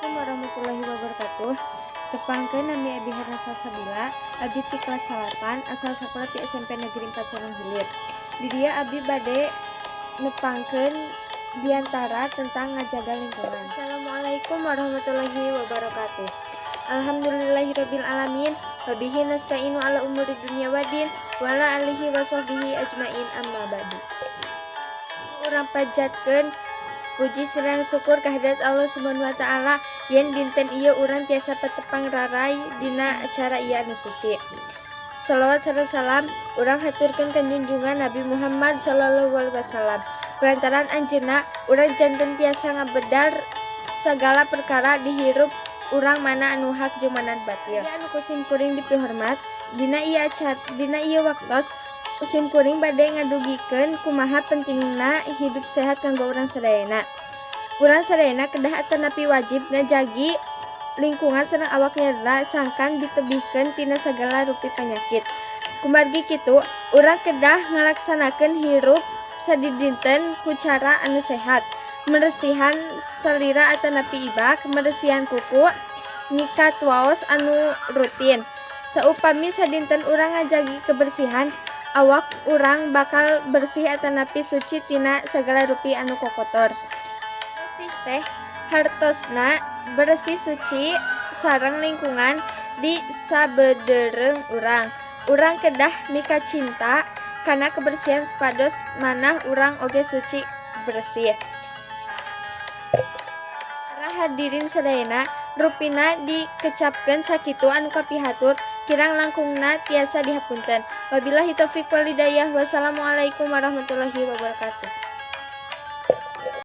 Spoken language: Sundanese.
Assalamualaikum warahmatullahi wabarakatuh. Tepangkeun, nami Abi Herna Salsabila, abi ti kelas 9, asal sakola ti SMP Negeri 4 Sorong Hilir. Di dieu abi bade nepangkeun biantara tentang ngajaga lingkungan. Assalamualaikum warahmatullahi wabarakatuh. Alhamdulillahirabbil alamin wabihi nasta'inu ala umuri dunya waddin wa ala alihi wasahbihi ajmain, amma ba'du. Urang panjatkeun puji sareng syukur kehadirat Allah Subhanahu wa Taala yen dinten ieu urang tiasa patepang raray dina acara ieu anu suci. Salawat sareng salam urang haturkeun ka junjungan Nabi Muhammad sallallahu alaihi wasallam. Kulantaran anjeunna urang janten tiasa ngabedar sagala perkara di hirup urang, mana anu hak jeung mana anu batil. Anu ku sim kuring dipihormat, dina ieu acara, dina ieu waktos sim kuring bade ngadugikeun kumaha pentingna hidup sehat kanggo urang sadayana. Urang sadayana kedah atanapi wajib ngajagi lingkungan sareng awak nyalira sangkan ditebihkeun tina sagala rupi panyakit. Kumargi kitu, urang kedah ngalaksanakeun hirup sadidinten ku cara anu sehat. Meresihan salira atanapi ibak, meresihan kuku, nyikat waos anu rutin. Saupami sadinten urang ngajagi kebersihan, awak urang bakal bersih atanapi suci tina sagala rupi anu kokotor. Bersih teh hartosna bersih, suci sareng lingkungan di sabeudeureng urang. Urang kedah mikacinta kana kebersihan supados manah urang oge suci bersih. Para hadirin sadayana, rupina dikecapkeun sakitu anu kapihatur, kirang langkungna tiasa dihapunten. Wabillahi taufik walhidayah, wassalamualaikum warahmatullahi wabarakatuh.